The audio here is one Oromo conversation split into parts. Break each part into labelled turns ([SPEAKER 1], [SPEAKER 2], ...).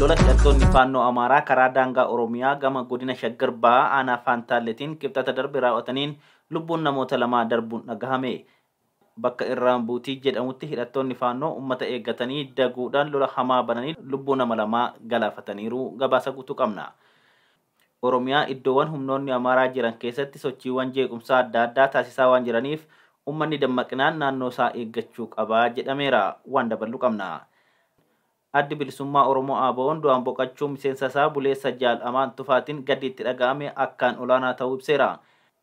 [SPEAKER 1] Lola hidhattoonni Faannoo Amaaraa karaa daangaa Oromiyaa gama godina Shaggar Bahaa aanaa Faantaalleetiin qibxata darbe raawwataniin lubbuun namoota lamaa darbuun dhagahame. Bakka Irraan Buutii jedhamutti hidhattoonni Faannoo uummata eeggatanii daguudhaan lola hamaa bananii lubbuu nama lamaa galaafataniiru. Gabaasa guutuu qabna. Oromiyaa iddoowwan humnoonni Amaaraa jiran keessatti sochiiwwan jeequmsaa adda addaa taasisaa waan jiraniif uummanni dammaqinaan naannoo isaa eeggachuu qabaa jedhameera. Waan daballu qabna. Addi Bilisummaa Oromoo ABO'n du'aan boqochuu miseensa isaa Buleessa Jaal Amaan Tufaatiin gaddi itti dhaga'ame akkaan olaanaa ta'uu ibseera.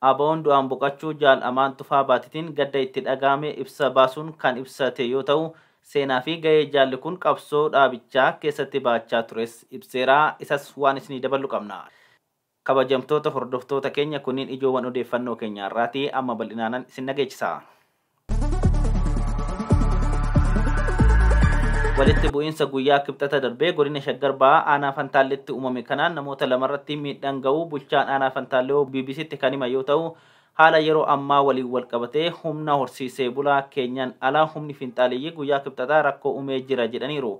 [SPEAKER 1] ABO'n du'aan boqochuu Jaal Amaan Tufaa Baatitiin gadda itti dhaga'ame ibsa baasuun kan ibsate yoo ta'u, seenaa fi gahee jaalli kun qabsoo dhaabichaa keessatti baachaa tures ibseera. Isas waan isinii daballu qabna. Kabajamtoota hordoftoota keenya, kunniin ijoowwan odeeffannoo keenya irraati. Amma bal'inaanan isin dhageechisa. Walitti bu'iinsa guyyaa kibxata darbee godina Shaggar Bahaa aanaa Fantaalleetti uumame kanaan namoota lamarratti miidhaan ga'uu bulchaan aanaa Fantaallee BBCtti kan himan yoo ta'u, haala yeroo ammaa waliin wal qabatee humna horsiisee bulaa keenyaan ala humni finxaaleeyyii guyyaa kibxataa rakkoo uumee jira jedhaniiru.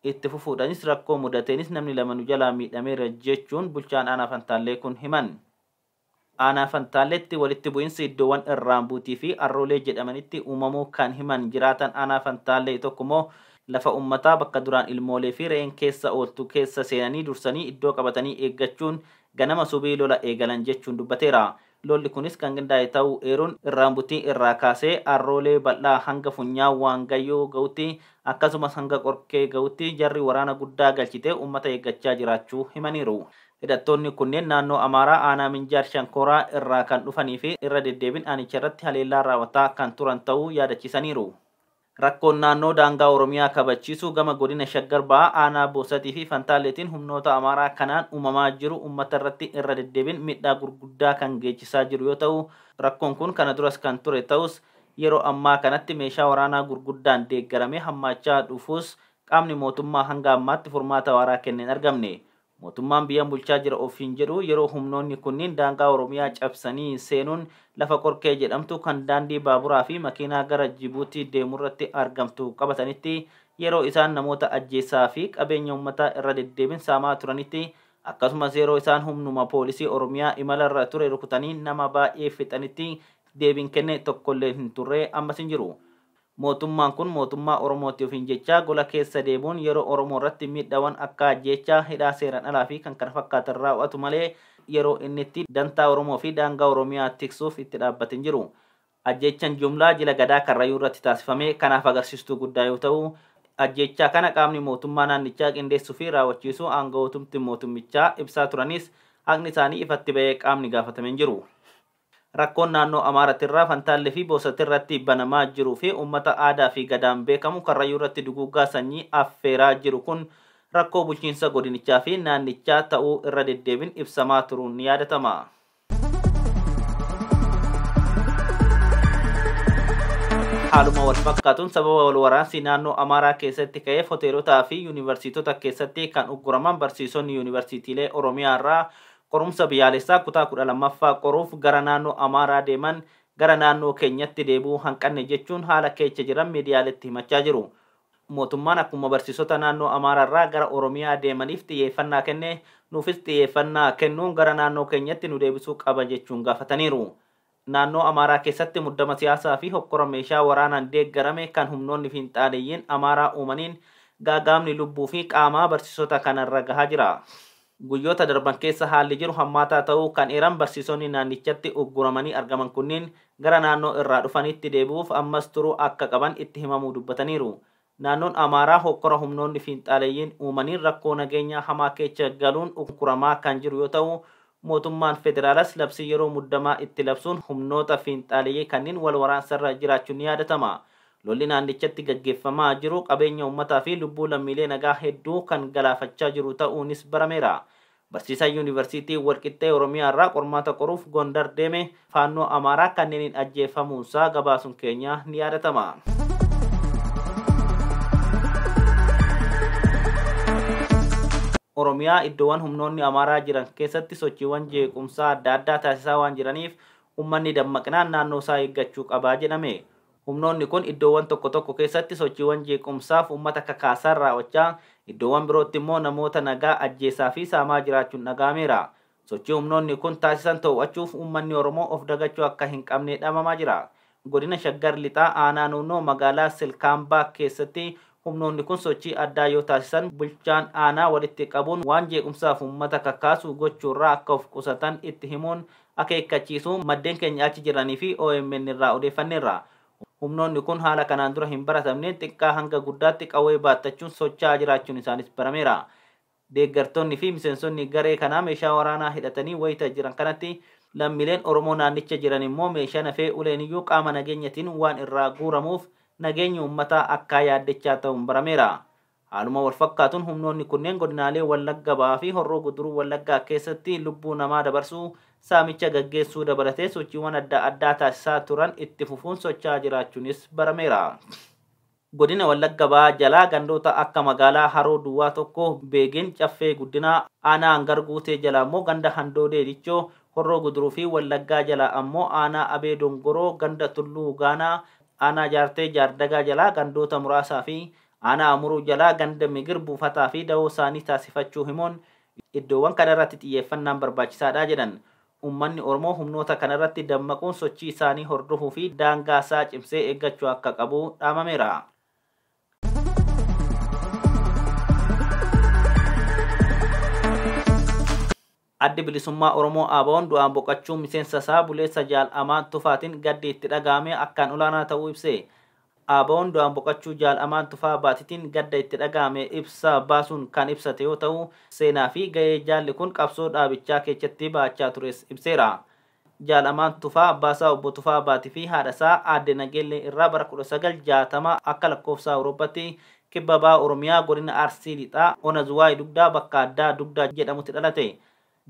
[SPEAKER 1] Itti fufuudhaanis rakkoo mudateenis namni lama nu jalaa miidhameera jechuun bulchaan aanaa Fantaallee kun himan. Aanaa Fantaalleetti walitti bu'iinsi iddoowwan Irraan Buutii fi Arroolee jedhamanitti uumamuu kan himan jiraatan aanaa Fantaallee tokko immoo, lafa uummataa bakka duraan ilmoolee fi re'een keessa ooltu keessa seenanii dursanii iddoo qabatanii eeggachuun ganama subii lola eegalan jechuun dubbateera. Lolli kunis kan qindaa'e ta'uu eeruun, Irraan Butii irraa kaasee Arroolee bal'aa hanga Funyaa Waangayyoo ga'utti, akkasumas hanga Qorkee ga'utti jarri waraana guddaa galchitee uummata eeggachaa jiraachuu himaniiru. Hidhattoonni kunneen naannoo Amaaraa aanaa Minjaar Shankooraa irraa kan dhufanii fi irra deddeebiin aanicha irratti haleellaa raawwataa kan turan ta'uu yaadachiisaniiru. Rakkoon naannoo daangaa Oromiyaa kabachiisu gama godina Shaggar Bahaa aanaa Boosatii fi Fantaalleetiin humnoota Amaaraa kanaan uumamaa jiru uummata irratti irra deddeebiin miidhaa gurguddaa kan geessisaa jiru yoo ta'u, rakkoon kun kana duras kan ture ta'us yeroo ammaa kanatti meeshaa waraanaa gurguddaan deeggaramee hammaachaa dhufuus qaamni mootummaa hanga ammaatti furmaata waaraa kenneen argamne. Mootummaan biyyan bulchaa jira ofiin jedhu yeroo humnoonni kunniin daangaa Oromiyaa cabsanii seenuun lafa Qorkee jedhamtu kan daandii baaburaa fi makiinaa gara Jibuutii deemurratti argamtu qabatanitti, yeroo isaan namoota ajjeesaa fi qabeenya uummataa irra deddeebiin saamaa turanitti, akkasumas yeroo isaan humnuma poolisii Oromiyaa imalarra ture rukutanii nama baay'ee fixanitti deebiin kenne tokkollee hin turre, ammas hin jiru. Mootummaan kun mootummaa Oromooti ofiin jechaa gola keessa deemuun yeroo Oromoo irratti miidhaawwan akka ajjeechaa, hidhaa seeraan alaa fi kan kana fakkaatan raawwatu malee yeroo inni itti dantaa Oromoo fi daangaa Oromiyaa tiksuuf itti dhaabbate hin jiru. Ajjeechaan jumlaa jila gadaa Karrayyuu irratti taasifame kanaaf agarsiistuu guddaa yoo ta'u, ajjeechaa kana qaamni mootummaa naannichaa qindeessuu fi raawwachiisuu aanga'ootumti mootummichaa ibsaa turanis haqni isaanii ifatti ba'ee qaamni gaafatame hin jiru. Rakkoon naannoo Amaaratirraa Fantaallee fi Boosatirratti banamaa jiruu fi uummata aadaa fi gadaan beekamu Karrayyuu irratti duguuggaa sanyii affeeraa jiru kun rakkoo bulchiinsa godinichaa fi naannichaa ta'uu irra deddeebiin ibsamaa turuun ni yaadatama. Haaluma wal fakkaatuun sababa wal waraansi naannoo Amaaraa keessatti ka'eef hoteelotaa fi yuunivarsiitota keessatti kan ugguraman barsiisonni yuunivarsiitiilee Oromiyaa irraa qorumsa biyyaalessaa kutaa 12ffaa qoruuf gara naannoo Amaaraa deeman gara naannoo keenyatti deebi'uu hanqanne jechuun haala keessa jiran miidiyaaleetti himachaa jiru. Mootummaan akkuma barsiisota naannoo Amaaraa irraa gara Oromiyaa deemaniif xiyyeeffannaa kenne nuufis xiyyeeffannaa kennuun gara naannoo keenyatti nu deebisuu qaba jechuun gaafataniiru. Naannoo Amaaraa keessatti muddama siyaasaa fi hokkora meeshaa waraanaan deeggarame kan humnoonni fiinxaaleeyyiin Amaaraa uumaniin gaagaamni lubbuu fi qaamaa barsiisota kanarra gahaa jira. Guyyoota darban keessa haalli jiru hammaataa ta'uu kan eeran barsiisonni naannichatti ugguramanii argaman kunniin gara naannoo irraa dhufanitti deebi'uuf ammas turuu akka qaban itti himamuu dubbataniiru. Naannoon Amaaraa hokkora humnoonni fiinxaaleeyyiin uumaniin rakkoo nageenyaa hamaa keessa galuun ugguramaa kan jiru yoo ta'u, mootummaan federaalas labsii yeroo muddamaa itti labsuun humnoota fiinxaaleeyyii kanneen wal waraansarra jiraachuun ni yaadatama. Lolli naannichatti gaggeeffamaa jiru qabeenya uummataa fi lubbuu lammiilee nagaa hedduu kan galaafachaa jiru ta'uunis barameera. Barsiisaan yuunivarsiitii Walqixxee Oromiyaa irraa qormaata qoruuf Gondar deeme Faannoo Amaaraa kanneeniin ajjeefamuunsaa gabaasuun keenya ni yaadatama. Oromiyaa iddoowwan humnoonni Amaaraa jiran keessatti sochiiwwan jeequmsaa adda addaa taasisaa waan jiraniif uummanni dammaqinaan naannoo isaa eeggachuu qabaa jedhame. Humnoonni kun iddoowwan tokko tokko keessatti sochiiwwan jeequmsaaf uummata kakaasaa raawwachaa iddoowwan birootti immoo namoota nagaa ajjeesaa fi saamaa jiraachuun dhaga'ameera. Sochii humnoonni kun taasisan to'achuuf uummanni Oromoo of dagachuu akka hin qabne dhaamamaa jira. Godina Shaggar Lixaa aanaa Nuunoo magaalaa Silkaambaa keessatti humnoonni kun sochii addaa yoo taasisan bulchaan aanaa walitti qabuun waan jeequmsaaf uummata kakaasu gochuurraa akka of qusatan itti himuun akeekkachiisuu maddeen keenya achi jiranii fi OMN irraa odeeffanneerra. Humnoonni kun haala kanaan dura hin baratamne xiqqaa hanga guddaatti qawwee baattachuun socho'aa jiraachuun isaanis barameera. Deeggartoonni fi miseensonni garee kanaa meeshaa waraanaa hidhatanii wayita jiran kanatti lammiileen Oromoo naannicha jiran immoo meeshaa nafee uleeniyyuu qaama nageenyatiin waan irraa guuramuuf nageenyi uummataa akka yaaddechaa ta'uun barameera. Haaluma wal fakkaatuun humnoonni kunneen godinaalee Wallagga Ba'aa fi Horroo Guduruu Wallaggaa keessatti lubbuu namaa dabarsuu saamicha gaggeessuu dabalatee sochiiwwan adda addaa taasisaa turan itti fufuun socho'aa jiraachuunis barameera. Godina Wallagga Ba'aa jalaa gandoota akka magaalaa Haroo Duwwaa tokko Beegin Caffee Guddinaa aanaa Hangar Guutee jalaa immoo ganda Handoodee Dichoo Horroo Guduruu fi Wallaggaa jalaa ammoo aanaa Abee Dongoroo ganda Tulluu Gaanaa aanaa Jaartee Jaardagaa jalaa gandoota muraasaa fi aanaa Amuruu jalaa ganda Migir buufataa fi dawoo isaanii taasifachuu himuun iddoowwan kanarratti xiyyeeffannaan barbaachisaadha jedhan. Uummanni Oromoo humnoota kanarratti dammaquun sochii isaanii hordofuu fi daangaa isaa cimsee eeggachuu akka qabu dhaamameera. Addi bilisummaa Oromoo ABO'n du'aan boqochuu miseensa isaa buleessa Jaal Amaan Tufaatiin gaddi itti dhaga'ame akkaan olaanaa ta'uu ibse. ABO'n du'aan boqochuu Jaal Amaan Tufaa Baatitiin gadda itti dhaga'ame ibsa baasuun kan ibsate yoo ta'u seenaa fi ga'ee jaalli kun qabsoo dhaabichaa keessatti baachaa tures ibseera. Jaal Amaan Tufaa abbaasaa obbo Tufaa Baatii fi haadhasaa aadde Nageellee irraa bara 1960 akka lakkoofsa Awurooppaatti kibba baha Oromiyaa godina Arsii Lixaa Ona Zuwaay Dugdaa bakka addaa Dugdaa jedhamutti dhalate.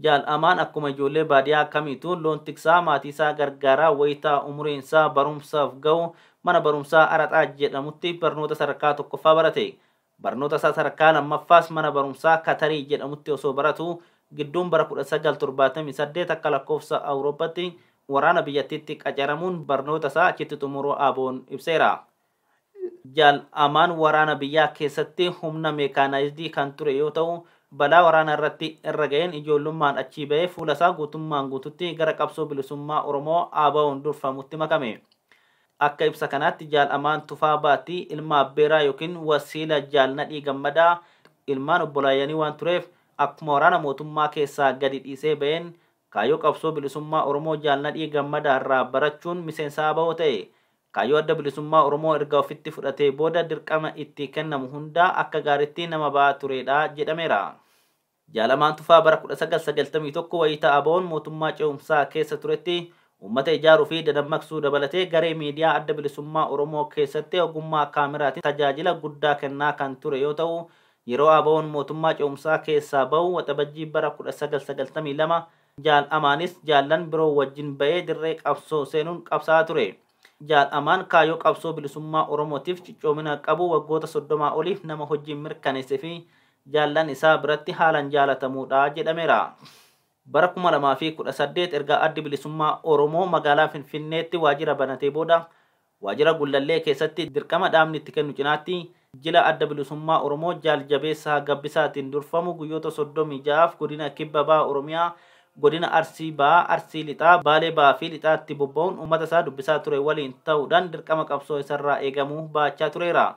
[SPEAKER 1] Jaal Amaan akkuma ijoollee baadiyyaa kamiituu loon tiksaa maatii isaa gargaaraa wayitaa umuriin isaa barumsaaf ga'u mana barumsaa Araxaa jedhamutti barnoota sadarkaa tokkoffaa barate. Barnoota isaa sadarkaa lammaffaas mana barumsaa Katarii jedhamutti osoo baratu gidduun bara 1978 akka lakkoofsa Awurooppaatti waraana biyyattiitti qacaramuun barnoota isaa achitti xumuruu ABO'n ibseera. Jaal Amaan waraana biyyaa keessatti humna meekaanaayizidii kan ture yoo ta'u balaa waraana irratti irra ga'een ijoollummaan achii ba'ee fuula isaa guutummaan guututti gara qabsoo bilisummaa Oromoo ABO'n durfamutti makame. Akka ibsa kanaatti Jaal Amaan Tufaa Baatii ilma Abbeeraa yookiin wasiila Jaal Nadhii Gammadaa ilmaan obbolaayyanii waan tureef akkuma waraana mootummaa keessaa gadi dhiisee ba'een kaayyoo qabsoo bilisummaa Oromoo Jaal Nadhii Gammadaa irraa barachuun miseensa ABO ta'e. Kaayyoo adda bilisummaa Oromoo erga ofitti fudhatee booda dirqama itti kennamu hundaa akka gaariitti nama ba'aa turedha jedhameera. Jaal Amaan Tufaa bara 1991 wayitaa ABO'n mootummaa ce'umsaa keessa turetti uummata ijaaruu fi dadammaqsuu dabalatee garee miidiyaa adda bilisummaa Oromoo keessatti ogummaa kaameraatiin tajaajila guddaa kennaa kan ture yoo ta'u yeroo ABO'n mootummaa ce'umsaa keessaa ba'u waxabajjii bara 1992 Jaal Amaanis jaallan biroo wajjin ba'ee dirree qabsoo seenuun qabsaa'aa ture. Jaal Amaan kaayyoo qabsoo bilisummaa Oromootiif cichoomina qabu waggoota 30 oliif nama hojiin mirkaneessee fi jaallan isaa biratti haalaan jaalatamuudha jedhameera. Bara 2018 erga addi bilisummaa Oromoo magaalaa Finfinneetti waajjira banatee booda waajjira Gullallee keessatti dirqama dhaabni itti kennu cinaatti jila adda bilisummaa Oromoo Jaal Jabeessaa Gabbisaatiin durfamu guyyoota 36 godina Kibba Baha Oromiyaa godina Arsii Bahaa, Arsii Lixaa, Baalee Bahaa fi Lixaatti bobba'uun uummata isaa dubbisaa ture waliin ta'uudhaan dirqama qabsoo isarraa eegamu baachaa tureera.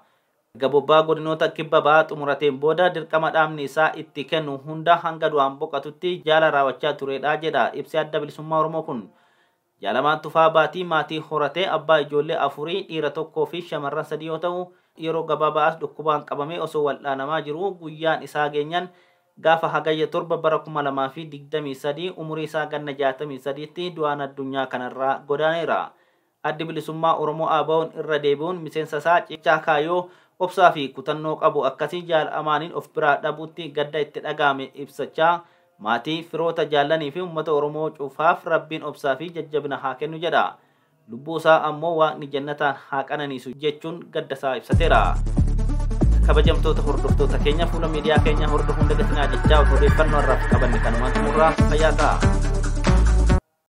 [SPEAKER 1] Erga bobba'aa godinoota Kibba Bahaa xumurateen booda dirqama dhaabni isaa itti kennu hunda hanga du'aan boqotutti jaala raawwachaa turedha jedha ibsi adda bilisummaa Oromoo kun. Jaal Amaan Tufaa Baatii maatii horatee abbaa ijoollee 4 dhiira 1 fi shamarran 3 yoo ta'u yeroo gabaabaas dhukkubaan qabamee osoo wal'aanamaa jiru guyyaan isaa geenyaan gaafa hagayya 7 bara 2023 umurii isaa ganna 63tti du'aan addunyaa kanarraa godaaneera. Addi bilisummaa Oromoo ABO'n irra deebi'uun miseensa isaa cichaa kaayyoo obsaa fi kutannoo qabu akkasii Jaal Amaaniin of biraa dhabuutti gadda itti dhaga'ame ibsachaa maatii firoota jaallanii fi uummata Oromoo cufaaf rabbiin obsaa fi jajjabina haa kennu jedha. Lubbuu isaa ammoo waaqni jannataan haa qananiisu jechuun gadda isaa ibsateera. Kabajamtoota hordoftoota keenya fuula miidiyaa keenya hordofuun dagatinaa jechaa odeeffannoo har'aaf qabanne kanumaan xumurraa fayyaa ta'a.